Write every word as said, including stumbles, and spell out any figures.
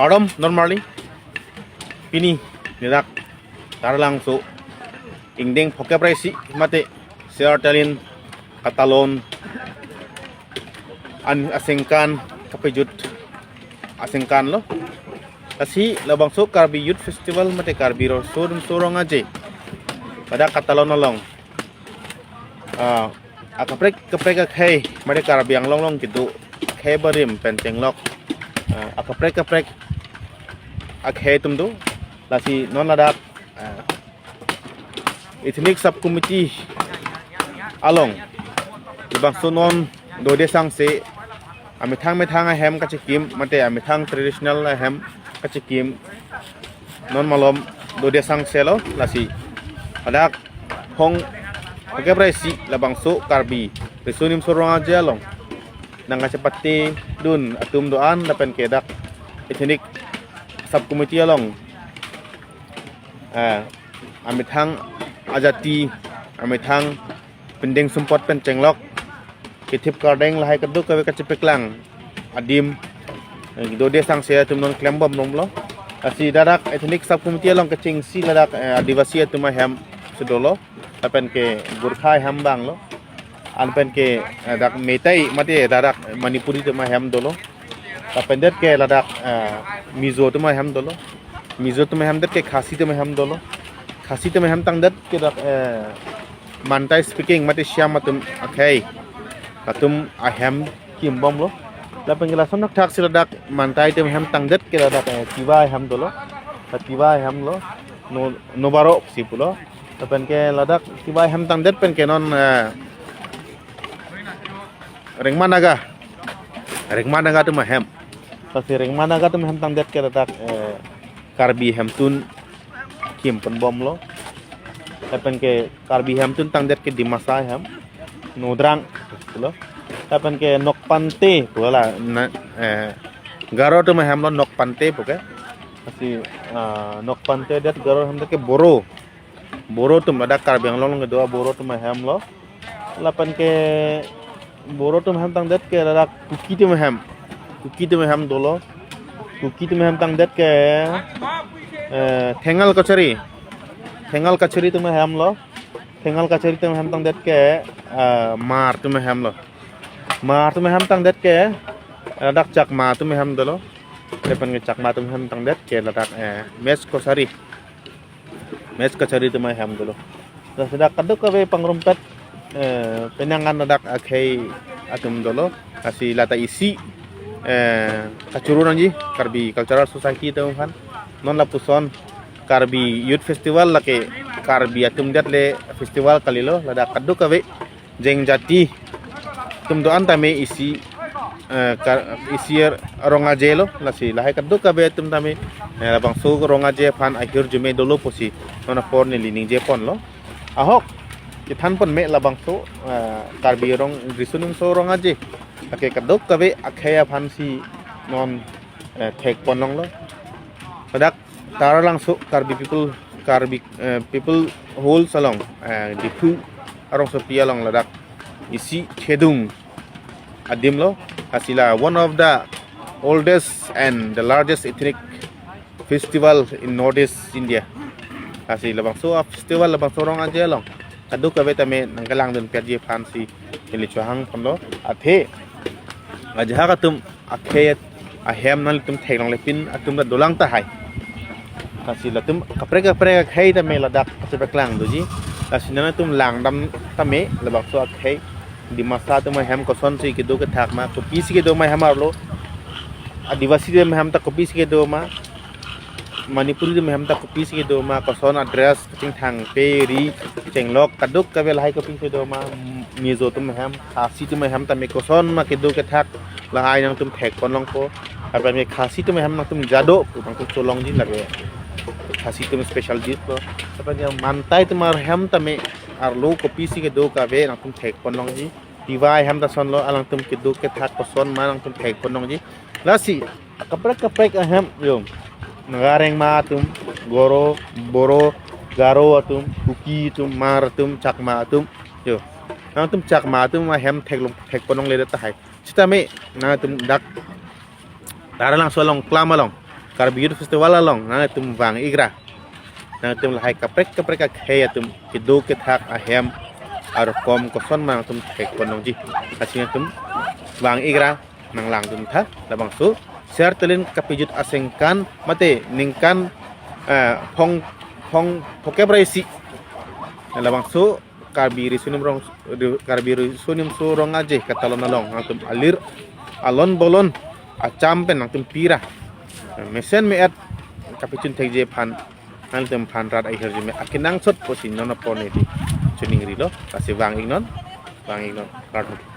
Kardom, normally. Pini, nedak, Taralangso, ingdeng phokep raisi, mate, Seartalin, Katalon, an asengkan, kapejut, asengkan lo. Lasi labangso Karbi Youth Festival, mate Karbi Riso Nimso Rong Aje. Pada Katalon along. Ah, akaprek kaprek akhei, mate Karbi Anglong along kedo, akhei barim pen chenglok. Ah, akaprek kaprek akhei atum do, lasi non ladak, ah, ethnic sub committee along, labangso non dode sangse, amethang methang ahem kachikim, mate amethang traditional ahem kachikim, non malom dode sangse lo, lasi hadak hong phokep raisi labangso Karbi Riso Nimso Rong Aje along nangkachepate dun atum do-an lapen ke dak ethnic sub committee along, eh, amethang ajati, amethang pindeng sumpot pen chenglok, kethip kardeng lahai kadokave kachepeklang adim, eh, dode sangse atum non klembom bomlo. Lasi ladak ethnic sub committee along kechengsi ladak, eh, Adivasi atum ahem si dolo, lapen ke Gorkha ahem abang lo, lapen ke, eh, dak Meitei mate ladak Manipuri atum ahem dolo, lapen det ke ladak, eh, Mizo atum ahem dolo, Mizo atum ahem det ke Khasi atum ahem dolo, Khasi atum ahem tang det ke dak, eh, Mantai speaking mate Shyam atum akhei atum ahem kimbom lo. Lapen ke lason thakthak si ladak Mantai atum ahem tang det ke ladak, eh, Tiwa ahem dolo. La Tiwa ahem lo. No, Nobaro si pulo. Lapen ke ladak Tiwa ahem tang det pen ke non, eh, Rengma Naga. Rengma Naga atum ahem. Lasi Rengma Naga atum ahem tang det ke ladak, eh, Karbi ahemtun kimponbom lo. Lapen ke Karbi ahemtun tang det ke Dimasa ahem, Nodrang lo. Lapen ke Nokpante pulo la, na, eh, Garo atum ahem lo Nokpante puke. Lasi, ah, Nokpante det Garo ahem det ke Boro. Boro atum ladak Karbi Anglong along kedo Boro atum ahem lo. Lapen ke Boro atum ahem tang det ke ladak Kuki atum ahem. Kuki atum ahem dolo. Kuki atum ahem tang det ke, eh, Thengal Kachari. Thengal Kachari atum ahem lo. Thengal Kachari atum ahem tang det ke, eh, Hmar atum ahem lo. Hmar atum ahem tang det ke, eh, ladak Chakma atum ahem dolo. Lapen ke Chakma atum ahem tang det ke ladak, eh, Mech Kachari. Mech Kachari atum ahem dolo. Laso dak kadokave pangrumpet, eh, penang an ladak akhei atum dolo. Lasi lata isi, eh, kachoro nangji Karbi Cultural Society atum aphan. Non lapuson Karbi Youth Festival lake Karbi atum det le festival kalilo, ladak kadokave jenjati atum do-an tame isi, eh, ka-, isi Rong Aje lo, lasi lahai kadokave atum tame, eh, labangso Rong Aje aphan ahirjume dolo pusi non apor neli ningje ponlo. Ahok, kethan pon me labangso, eh, Karbi Rong, Riso Nimso Rong Aje. Lake kadokave akhei aphan si non, eh, thekpon longlo. Ladak Taralangso Karbi People, Karbi, eh, People Halls along, eh, Diphu arongsopi along ladak isi Khedung adim lo, lasi la one of the oldest and the largest ethnic festival in Northeast India. Lasi labangso a-festival labangso Rong Aje along kadokave tame nangkelangdun perji aphan si neli chohang ponlo. Athe ajahak atum akhei ahem nanglitum theklongle pin atum ta dolang tahai. Lasi latum kaprek kaprek akhei tame ladak kachepeklang doji. Lasi nangtum langdam tame labangso akhei Dimasa atum ahem kosonsi kedo kethak ma, kopisi kedo ma hem arlo. Adivasi atum ahem ta kopisi kedo ma, Manipuri atum ahem ta kopisi kedo ma, koson a-dress kachingthangpe ri chenglok kadokave lahai kopisi kedo ma, Mizo atum ahem, Khasi atum ahem tame koson ma kedo kethak lahai nangtum thekpon longpo. Lapen ke Khasi atum ahem nangtum jado pu nangtum cholongji lake Khasi atum special dish lo. Lapen ke Mantai atum ahem tame arlo kopisi kedo kave nangtum thekpon longji. Tiwa ahem ta sonlo, alangtum kedo kethak koson ma nangtum thekpon longji. Lasi kaprek kaprek ahem yo, Naga Rengma atum, Goro, Boro, Garo atum, Kuki atum, Hmar atum, Chakma atum, yo, nangtum Chakma atum ahem theklong, thekpon longledet tahai. Sitame nangtum dak Taralangso along, klam along, Karbi Youth Festival along nangtum vang-ikra. Nangtum lahai kaprek kaprek akhei atum kedo kethak ahem arokom koson ma nangtum thekpon longji. Lasi nangtum vang-ikra, nanglangdun tha. Labangso Ser Telin kapejut asengkan mate ningkan eh, phong phong phokep ra isi. Labangso Karbi Riso Nimrong, Karbi Riso Nimso Rong Aje katalon along nangtum alir alon bolon acham pen nangtum pira. Mesen me-et kapechun thekji aphan, nangtum aphan rat ahirjume akenangsot pusi non apor neli chiningrilo. Lasi vang-iknon, vang-iknon. Kardom.